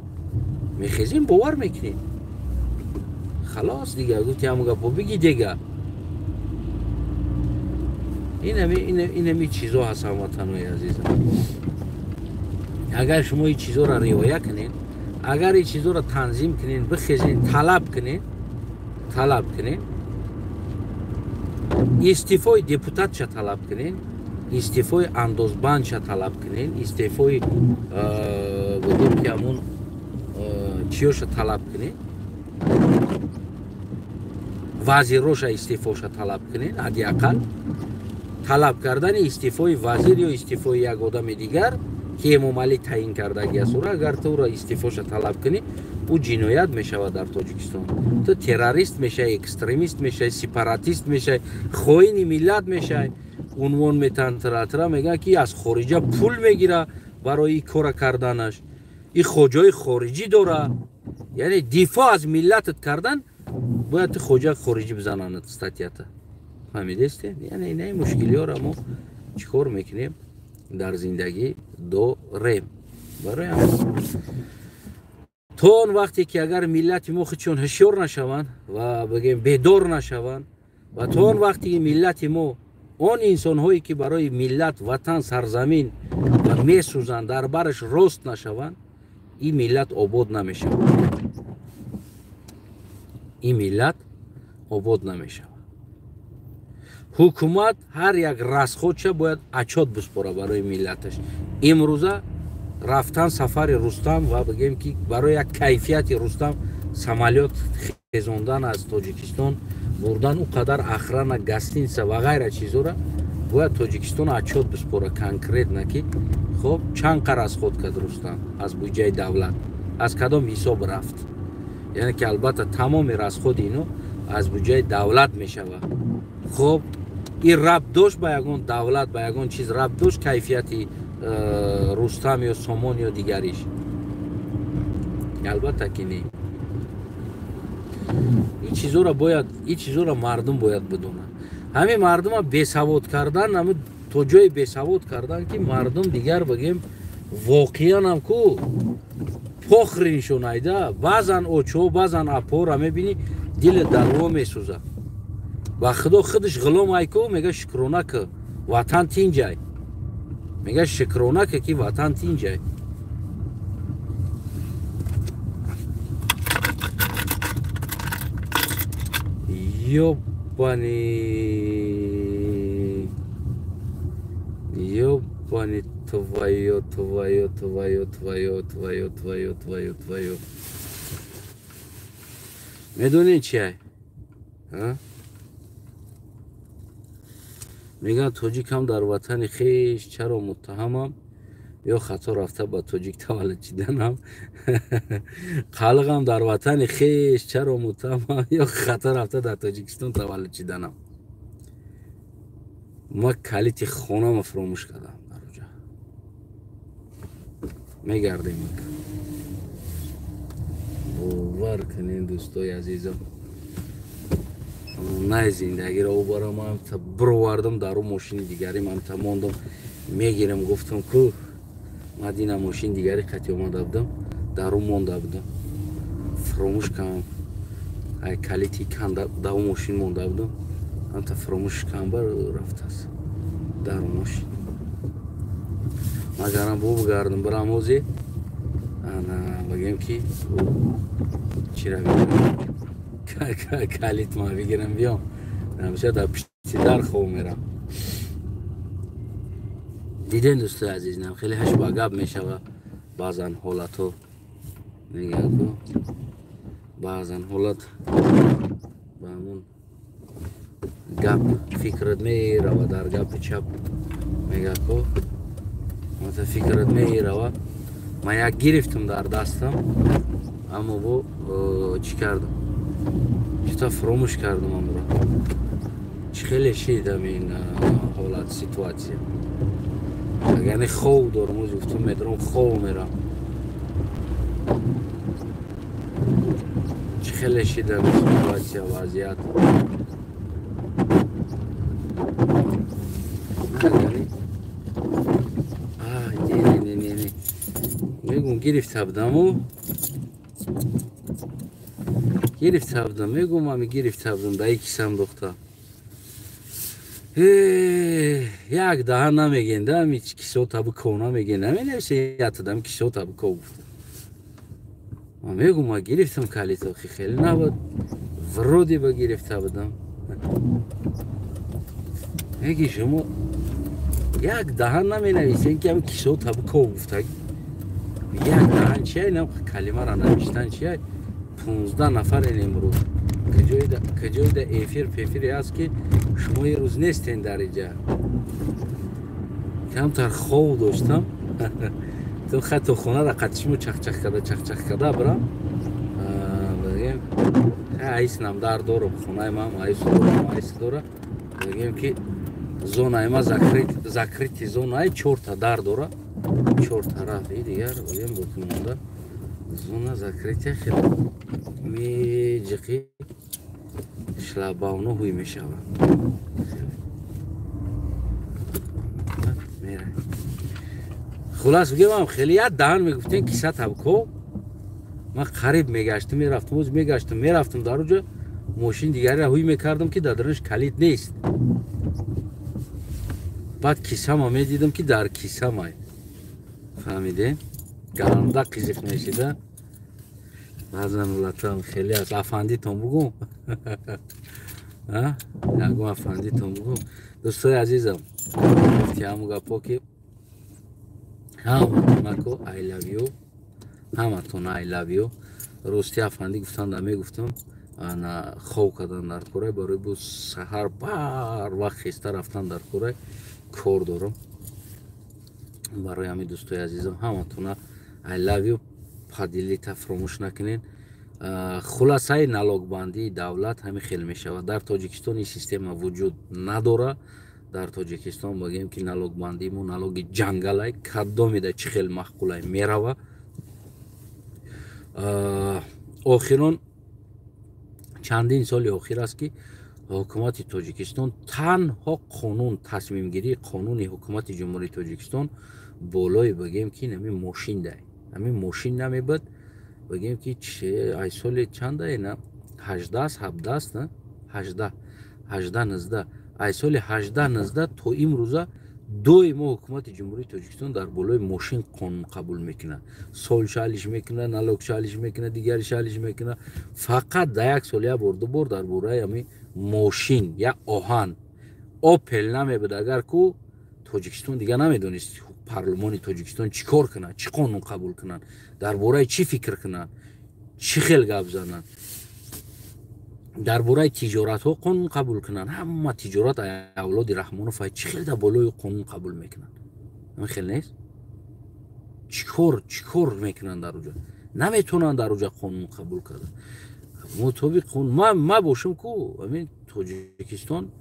Мехезем, бовар мекунед. Халос дига, гуфти ҳамон гапо биги дега. Инами чизо ҳаст, ҳамватанои азизам. Агар шумо ин чизоро риоя кунед, агар ин чизоро танзим кунед, бихезед, талаб кунед, талаб кунед, истеъфои депутатша талаб кунед, истеъфои андозбандша талаб кунед, истеъфои бигӯем ки ҳамон чиёша талаб кунед, вазироша истеъфоша талаб кунед. Ҳадди ақал талаб кардани истеъфои вазир ё истеъфои як одами дигар, ки Эмомалӣ таъин кардагӣ аст, ура агар ту ура истеъфоша талаб кунӣ, ӯ ҷиноят мешавад дар Тоҷикистон. Ту террорист мешавӣ, экстремист мешавӣ, сепаратист мешавӣ, хоини миллат мешавӣ. Унвон метаҳанд тра-тра, мегӯянд ки аз хориҷа пул мегира барои ин кора карданаш, ин хоҷаи хориҷӣ дора. Яъне дифоъ аз миллатат кардан бояд ту хоҷа хориҷӣ бизананд статьята. Фаҳмидестед? Яъне инаи мушкилиҳоро мо чӣ кор мекунем дар зиндагӣ дорем. Барои то он вақте ки агар миллати мо худшон ҳушёр нашаванд ва бигем бедор нашаванд, ва то он вақте ки миллати мо он инсонҳое ки барои миллат, ватан, сарзамин ва месӯзанд, дар бараш рост нашаванд, ин миллат обод намешавад. Ин миллат обод намешавад. Ҳукумат ҳар як расходша бояд отчёт биспора барои миллаташ. Имрӯза рафтан сафари Рустам ва бигем ки барои як кайфияти Рустам самолёт хезондан аз Тоҷикистон бурдан, ӯ қадар охрана, гостиница ва ғайра чизора бояд Тоҷикистон отчёт биспора конкретно, ки хоб чанд қар расход кард Рустам аз буҷаи давлат, аз кадом ҳисоб рафт. Яъне ки албатта тамоми расходи ино аз буҷаи давлат мешавад. Хоб, ин рабт дошт ба ягон давлат, ба ягон чиз рабт дошт кайфияти Рустам ё Сомон ё дигариш? Албатта ки не. Ин чизоро бояд, ин чизоро мардум бояд бидонанд. Ҳамин мардума бесавод кардан, ҳамин то ҷое бесавод кардан, ки мардум дигар бигем воқеан ҳам ку похри нишонайда. Баъзан очо, баъзан апора мебинӣ, дили дарво месӯзад. Ба худо худаш ғулом айку, мега шукрона ки ватан тинҷай. Мега шукрона ки ватан тинҷай. Ёбани, ёбани твоё, твоё, твоё, твоё, твоё, твоё, твоё, твоё. Медонед чи? Мегӯянд тоҷикам дар ватани хеш чаро муттаҳамам, ё хато рафта ба тоҷик таваллуд шиданам. Қалиқам дар ватани хеш чаро муттаҳамам, ё хато рафта дар Тоҷикистон таваллуд шиданам. Ма калити хонамо фуромӯш кардам дар оҷа. Мегардем. Бовар кунед дӯстои азизам, най зиндагиро убарам, та бировардам дар ӯ мошини дигари, ман та мондам мегирам, гуфтам ку мадина мошини дигари қати омада будам, дар ӯ монда будам, фуромӯш кардам. Ай калити кан дар ӯ мошин монда будам, анта фуромӯш кардам, бар рафтааст дар ӯ мошин. Магарам бубгардам бирам озе, ана бигем ки чира калит ма бигирам биём, ҳамеша дар пишти дар хоб мерам. Дидем дӯстои азиз, нам хеле ҳаш ба гап мешава. Баъзан ҳолатҳо мегӯянд ку, баъзан ҳолат Ба ҳамун гап фикрат мерава, дар гапи чап мега ко мата фикрат мерава. Ман як гирифтам дар дастам, аммо бо чӣ кардам, чита фуромӯш кардам амро. Чӣ хеле шидам ин ҳолат, ситуатсия. Агар не хов дорам, оз гуфтам медорам, хов мерам. Чӣ хеле шидам ситуатсия, вазъият. Не, мегум гирифта будаму, гирифта будам, мегум ами гирифта будам, да кисам дохта. Як даҳа намеген, да ами кисота биков намеген, наменависе ятадам кисота биков гуфта. Мегум ма гирифтам калито, хеле набуд, вроде ба гирифта будам. Меги шумо як даҳа наменависен ки ами кисота биков гуфта. Як даҳан чия, инам калимара навиштан чия? 15 нафарен имрӯз. Куҷоида эфир пефире аст ки шумо ирӯз нестен дар иҷа. Камтар хов доштам. То хато хонара қатишмо чахчах карда, чахчах карда бирам. Бигем, айснам дар дорам, хонаи ман айс дорам, айс дора. Бигем ки зонаи ма закрити зонаи чорта дар дора. Чор тараф и дигар бигем боқимонда зона закрития хеле меҷиқи шлабауно ҳуй мешавад. Хулас бигем, хеле як даҳан мегуфтем киса табко. Ман қариб мегаштам, мерафтам, оз мегаштам, мерафтам дар уҷа мошин дигареро ҳуй мекардам ки дар дарунаш калид нест. Баъд кисама медидам ки дар кисамай. Фаҳмидем? Гаранда қизиқ мешида. Баъзан ҳолатам хеле аст. Афандитон бугум. Ягон афандитон бугум. Дӯстои азизам, гуфти ҳамун гапҳо ки ҳаматонако I love you, ҳаматона I love you. Рости афандӣ гуфтанда мегуфтам, ана хов кардан дар курай, барои бу саҳар бар вақт хеста рафтан дар курай, кор дорам. Барои ҳамин дӯстои азизам ҳаматона I love you, падилита фуромӯш накунед. Хуласаи налогбандии давлат ҳамин хел мешавад. Дар Тоҷикистон ин система вуҷуд надора. Дар Тоҷикистон бигем ки налогбандии мо налоги ҷангалай, кадомида чӣ хел маъқулай мерава. Охирон чандин соли охир аст ки ҳукумати Тоҷикистон танҳо қонун, тасмимгирии қонуни ҳукумати Ҷумҳурии Тоҷикистон болои бигем ки ҳамин мошин дай, ҳамин мошин намебад, бигем ки ай соли чанда ина 18 17 18 18 19, ай соли 18 19 то имрӯза доимо ҳукумати Ҷумҳурии Тоҷикистон дар болои мошин қонун қабул мекунад. Сол шалиш мекунад, налог шалиш мекунад, дигари шалиш мекунад. Фақат дар як сол як бор, ду бор дар бораи ҳамин мошин, як оҳан Опел намебуд, агар ку Тоҷикистон дига намедонист парлумони Тоҷикистон чӣ кор кунад, чӣ қонун қабул кунад, дар бораи чӣ фикр кунад, чӣ хел гап занад, дар бораи тиҷоратҳо қонун қабул кунанд. Ҳама тиҷорат авлоди Раҳмонов чӣ хел дар болои қонун қабул мекунанд? Ҳамин хел нест? Чӣ кор мекунанд дар уҷа? Наметавонанд дар уҷа қонун қабул карда. Мутобиқ қонун ма бошам ку ҳамин Тоҷикистон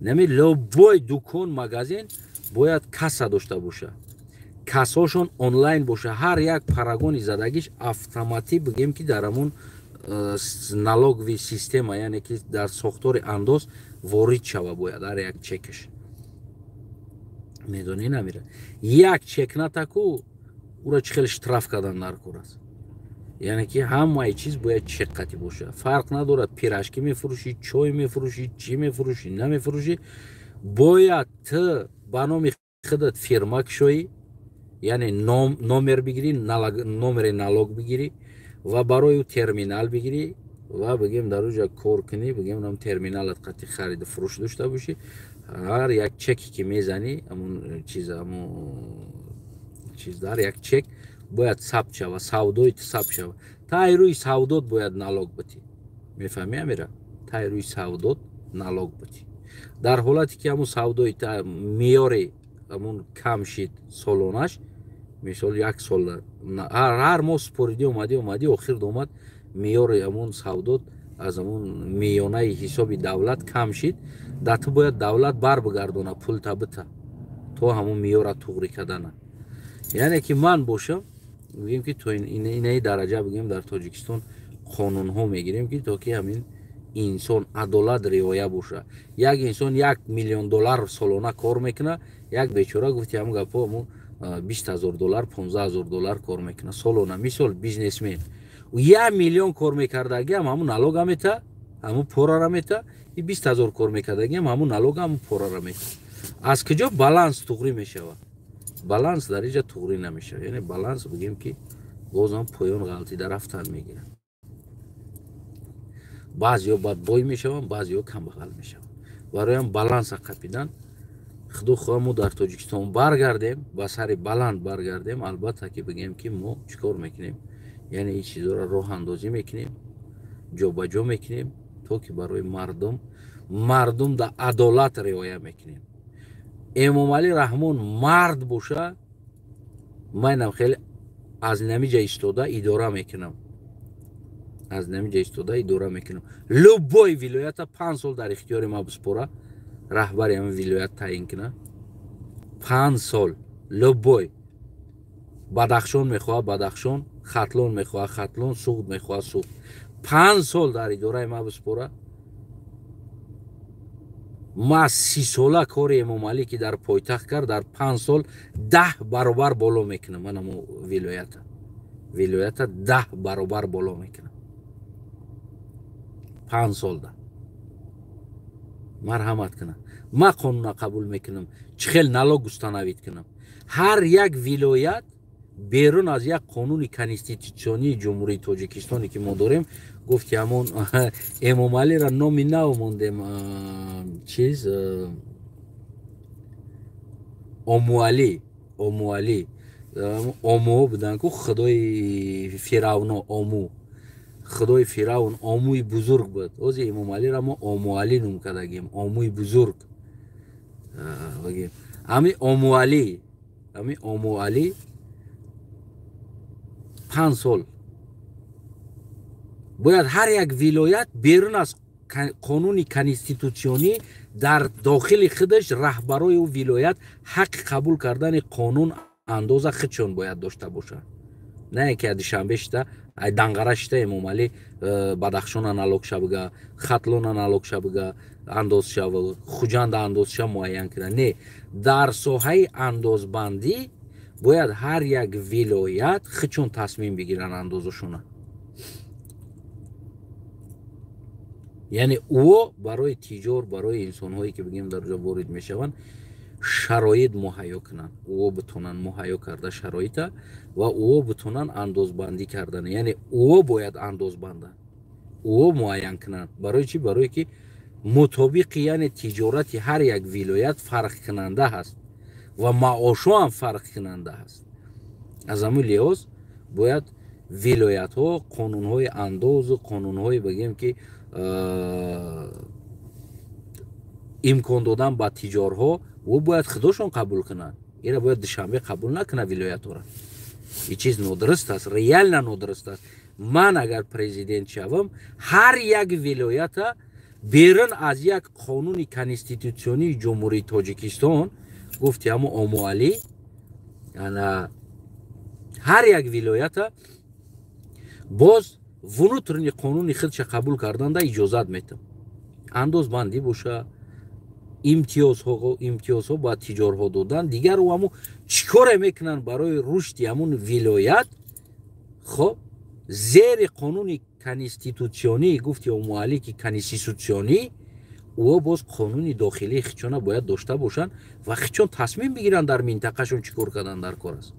нами любой дукон, магазин бояд касса дошта боша. Кассошон онлайн боша. Ҳар як парагони задагиш автоматӣ бигем ки дар ҳамон налоговый система, яъне ки дар сохтори андоз ворид шава бояд ҳар як чекаш. Медонӣ намира. Як чек натаку ура чӣ хел штраф кардан дар кор аст. Яъне ки ҳамаи чиз бояд чек қатӣ боша. Фарқ надорад пирашки мефурӯшӣ, чой мефурӯшӣ, чӣ мефурӯшӣ, намефурӯшӣ, бояд ту ба номи худат фирма кушоӣ, яъне номер бигирӣ, номери налог бигирӣ ва барои ӯ терминал бигирӣ ва бигем дар уҷа кор кунӣ, бигем нам терминалат қатӣ хариду фурӯш дошта бошӣ. Ҳар як чеке ки мезанӣ, ҳамун чиз, ҳамун чиз, дар як чек бояд сабт шава, савдои ту сабт шава. Та ай рӯи савдот бояд налог битӣ. Мефаҳмӣ, Амира? тай рӯи савдот налог бутӣ. Дар ҳолате ки ҳамун савдои меъёри ҳамун кам шид солонаш, мисол як сол ҳар моҳ супоридӣ, омадӣ, омадӣ, охир омад меъёри ҳамун савдот аз ҳамун меёнаи ҳисоби давлат кам шид, да ту бояд давлат барбигардона пулта бита то ҳамун меъёра туғрӣ кардана. Яъне ки ман бошам, бигем ки то инаи дараҷа, бигем, дар Тоҷикистон қонунҳо мегирем, ки то ки ҳамин инсон адолат риоя боша. Як инсон 1 миллион доллар солона кор мекуна, як бечора, гуфти ҳамун гапҳо, ҳамун 20 000 доллар, 15 000 доллар кор мекуна солона, мисол, бизнесмен. 1 миллион кор мекардагиам ҳамун налога мета, ҳамун порара мета, и 20 000 кор мекардагиам ҳамун налога, ҳамун порара мета. Аз куҷо баланс туғрӣ мешавад? Баланс дар инҷа туғрӣ намешавад. Яъне баланс, бигем, ки бозам поён ғалтида рафтан мегирад. Баъзеҳо баъд бой мешаванд, баъзеҳо камбағал мешаванд. Бароям баланса қапидан, худо хоҳа, мо дар Тоҷикистон баргардем, ба сари баланд баргардем. Албатта ки, бигем, ки мо чӣ кор мекунем? Яъне ин чизҳоро роҳандозӣ мекунем, ҷобаҷо мекунем, то ки барои мардум да адолат риоя мекунем. Эмомалӣ Раҳмон мард боша, майнам хеле аз намиҷа истода идора мекунам, аз намиҷа истода идора мекунам. Любой вилоята 5 сол дар ихтиёри ма биспора, раҳбари ҳамин вилоят таъин куна 5 сол. Любой, Бадахшон мехоҳад Бадахшон, Хатлон мехоҳад Хатлон, Суғд мехоҳад Суғд, 5 сол дар идораи ма биспора. Ма 30 сола кори Эмомалӣ, ки дар пойтахт кард, дар 5 сол 10 баробар боло мекунам. Манамо вилоята 10 баробар боло мекунам 5 солда. Марҳамат кунам, ма қонуна қабул мекунам, чӣ хел налог установить кунам. Ҳар як вилоят берун аз як қонуни конститутсионии Ҷумҳурии Тоҷикистоне, ки мо дорем, гуфти ҳамон Эмомалиро номи нав мондем, чиз, Омуалӣ. Омуалӣ, омуҳо буданд ку, худои Фиравно, Ому, худои Фиравн Омуи бузург буд. Ози Эмомалиро мо Омуалӣ ном кардагим, Омуи бузург. Ами Омуалӣ, ами Омуалӣ 5 сол бояд ҳар як вилоят берун аз қонуни конститутсионӣ дар дохили худаш раҳбарои ӯ вилоят ҳаққи қабул кардани қонун андоза худшон бояд дошта бошанд. На ки Душанбе шита, ай Данғара шита Эмомалӣ Бадахшона налог ша бига, Хатлона налог ша бига, андоз шава, Хуҷанда андоз ша муайян кунад. Не, дар соҳаи андозбандӣ бояд ҳар як вилоят худшон тасмим бигиранд андозашона. Яъне ӯ барои тиҷор, барои инсонҳое, ки, бигем, дар ҷо ворид мешаванд, шароит муҳайё кунанд, ӯ битонанд муҳайё карда шароита ва ӯ битонанд андозбандӣ кардан. Яъне ӯ бояд андоз банданд, ӯ муайян кунанд. Барои чӣ? Барое ки мутобиқи, яъне тиҷорати ҳар як вилоят фарқкунанда ҳаст ва маошҳо ҳам фарқкунанда ҳаст. Аз ҳамин лиҳоз бояд вилоятҳо қонунҳои андозу қонунҳои, бигем, ки имкон додан ба тиҷорҳо, ӯ бояд худошон қабул кунанд. Ира бояд Душанбе қабул накунад вилоятҳоро. Ин чиз нодуруст аст, реально нодуруст аст. Ман агар президент шавам, ҳар як вилоята берун аз як қонуни конститутсионии Ҷумҳурии Тоҷикистон, гуфти ҳамо Омуалӣ, ана ҳар як вилоята боз внутренний қонуни худша қабул карданда иҷозат метам. Андозбандӣ боша, имтиёзҳо ба тиҷорҳо додан, дигар ӯ ҳамун чӣ коре мекунанд барои рушди ҳамун вилоят. Хоб, зери қонуни конститутсионӣ, гуфти Омуалӣ, ки конститутсионӣ, ӯ боз қонуни дохилии хичона бояд дошта бошанд ва хичон тасмим бигиранд дар минтақашон чӣ кор кардан дар кор аст.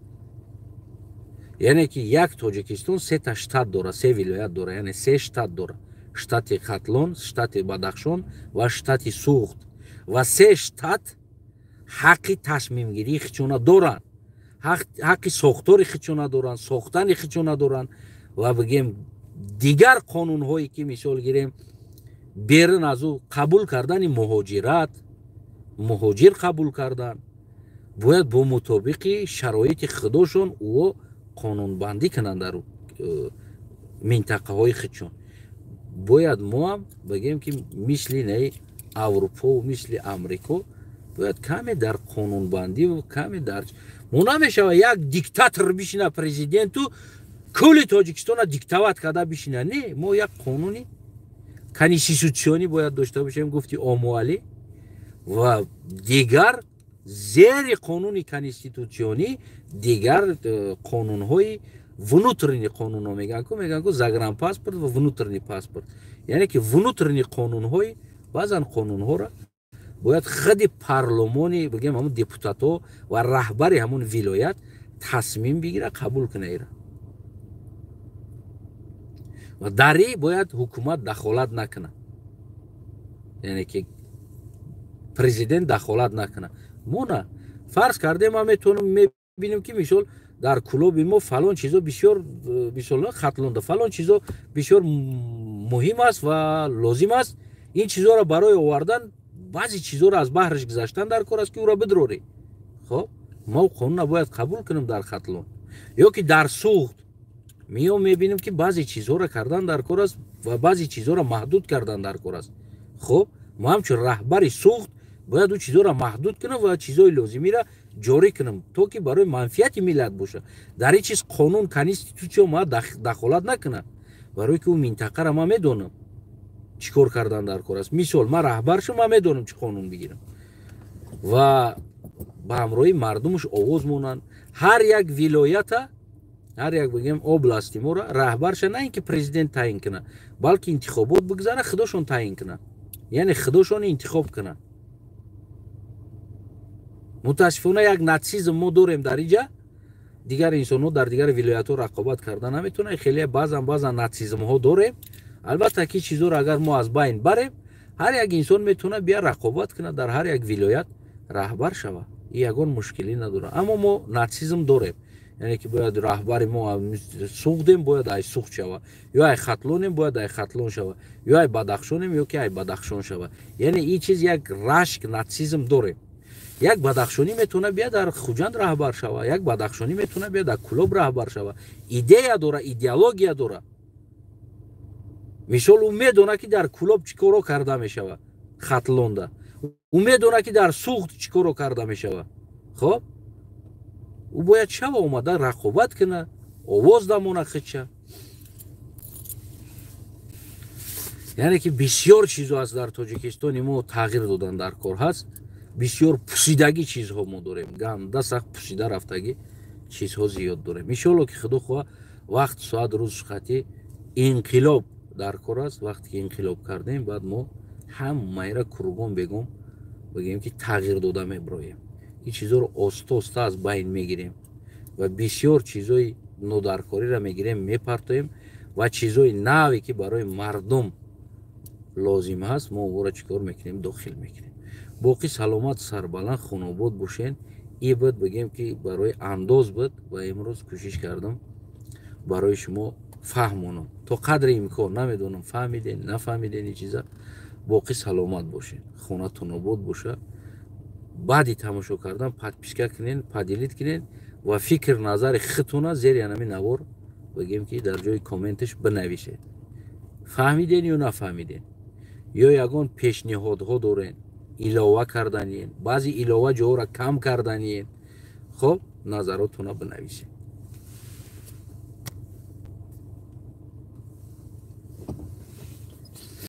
Яъне ки як Тоҷикистон сета штат дора, се вилоят дора, яъне се штат дора: штати Хатлон, штати Бадахшон ва штати Суғд. Ва се штат ҳаққи тасмимгирии хичона доранд, ҳаққи сохтори хичона доранд, сохтани хичона доранд. Ва, бигем, дигар қонунҳое, ки, мисол гирем, Берун аз ӯ қабул кардани муҳоҷират, муҳоҷир қабул кардан бояд бо мутобиқи шароити худошон ӯ қонунбандӣ кунанд дар минтақаҳои худшон. Бояд мо ҳам бигем, ки мисли наи Аврупо, мисли Амрико бояд каме дар қонунбандӣ, каме дар мо намешава як диктатор бишина, президенту кулли Тоҷикистона диктовать карда бишина. Не, мо як қонуни конститутсионӣ бояд дошта бошем, гуфти Омуалӣ, ва дигар зери қонуни конститутсионӣ дигар қонунҳои внутренний қонунҳо мегӯянд ку загранпаспорт ва внутренний паспорт, яъне ки внутренний қонунҳои баъзан қонунҳоро бояд худи парлумони, бигем, ҳамун депутатҳо ва раҳбари ҳамун вилоят тасмим бигира, қабул куна ира, ва дар и бояд ҳукумат дахолат накунад, яъне ки президент дахолат накунад. Мо на фарз кардем, ман метавонам мебинем, ки мисол дар Кулоби мо фалон чизо бисёр, мисол Хатлонда фалон чизо бисёр муҳим аст ва лозим аст. Ин чизоро барои овардан баъзе чизоро аз баҳраш гузаштан дар кор аст, ки ӯро бидрорӣ. Хоб, мо қонуна бояд қабул кунем дар Хатлон ё ки дар Суғд. Меом, мебинем, ки баъзе чизҳоро кардан дар кор аст ва баъзе чизҳоро маҳдуд кардан дар кор аст. Хоб, мо ҳамчун раҳбари Суғд бояд ӯ чизҳоро маҳдуд кунам ва чизҳои лозимиро ҷорӣ кунам, то ки барои манфиати миллат бошад. Дар ин чиз қонун, конститутсия ма дахолат накунад, барое ки ӯ минтақаро ман медонам, чӣ кор кардан дар кор аст. Мисол, ман раҳбар шум, ман медонам, чӣ қонун бигирам ва ба ҳамроҳи мардумаш овоз монанд. Ҳар як вилоята, ҳар як, бигем, области моро раҳбарша на ин ки президент таъин кунад, балки интихобот бигзара, худошон таъин кунад, яъне худошон интихоб кунад. Мутаассифона, як нацизм мо дорем дар инҷа. Дигар инсонҳо дар дигар вилоятҳо рақобат карда наметавонанд. Хеле баъзан нацизмҳо дорем. Албатта, ки чизҳоро агар мо аз байн барем, ҳар як инсон метавонад бия рақобат кунад, дар ҳар як вилоят раҳбар шавад, и ягон мушкилӣ надорад. Аммо мо нацизм дорем, яъне ки бояд раҳбари мо Суғдем, бояд ай Суғд шава, ё ай Хатлонем, бояд ай Хатлон шава, ё ай Бадахшонем, ё ки ай Бадахшон шава. Яъне ин чиз як рашк, нацизм дорем. Як бадахшонӣ метавонад бия дар Хуҷанд раҳбар шава, як бадахшонӣ метавонад бия дар Кулоб раҳбар шава. Идея дора, идеология дора. Мисол, ӯ медонад, ки дар Кулоб чӣ коро карда мешава, Хатлонда, ӯ медонад, ки дар Суғд чӣ коро карда мешава. Хоб, ӯ бояд шава, омада рақобат кунад, овоз дамона хича. Яъне ки бисёр чизо аст дар Тоҷикистони мо тағйир додан дар кор ҳаст. Бисёр пусидагӣ чизҳо мо дорем, ганда сахт пусида рафтагӣ чизҳо зиёд дорем. Иншоалло, ки худо хоҳа, вақт, соат, рӯз хати инқилоб дар кор аст. Вақте ки инқилоб кардем, баъд мо ҳамаира кургон бегом, бигем, ки тағйир дода меброем, ин чизҳоро оста оста аз байн мегирем ва бисёр чизҳои нодаркориро мегирем, мепартоем ва чизҳои наве, ки барои мардум лозим ҳаст, мо онро чӣ кор мекунем? Дохил мекунем. Боқӣ саломат, сарбаланд, хунобод бошен. И буд, бигем, ки барои андоз буд ва имрӯз кӯшиш кардам барои шумо фаҳмонам то қадри имкон. Намедонам, фаҳмиден, нафаҳмиден ин чиза. Боқӣ саломат бошен, хонатон обод боша. Баъди тамошо кардан подписка кунен, поделить кунен ва фикр назари худтона зери анами навор, бигем, ки дар ҷои комменташ бинависед, фаҳмиден ё нафаҳмиден, ё ягон пешниҳодҳо дорен, илова карданиен, баъзе илова ҷоҳоро кам карданиен. Хоб, назаротона бинависед.